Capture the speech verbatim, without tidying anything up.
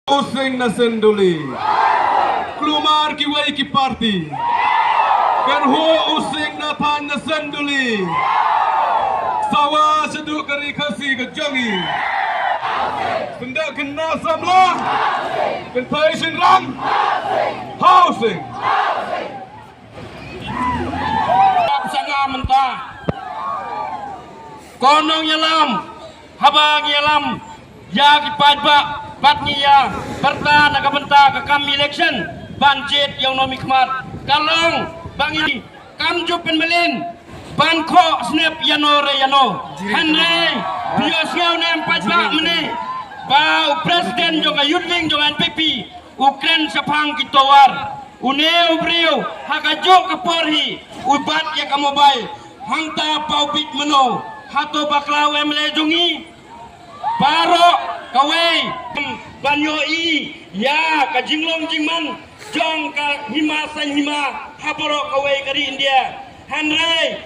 U Sing na Senduli. Kulmar kiwei ki party. Kynhun u Sing na thaiñ na Senduli. Sawa shaduh ka ri Khasi ka jong ngi. Syndah khynnah samla. Kynthei shynrang. Ha u Sing. Sanga mynta. Ko nongïalam, haba ngi ïalam ïa ki paidbah bad ngi ïa pyrta na ka bynta ka kam election ban jied ïa u nongmihkhmat, ka long ba ngi kam ju pynmlien ban khoh snep ïano re ïano. Hynrei phi ïohsngew ne em paidbah mynne ba u president jong ka Youth Wing jong N P P u kren shaphang ki tower. Une u briew ha kajuh ka por hi u bat ïa ka mobile. Hangta pa u bit mano? Hato bakla u M L A jong ngi? Baroh kawei ban ïohi ïa ka jinglong jingman jong ka hima saiñ hima ha baroh kawei ka ri India. Hynrei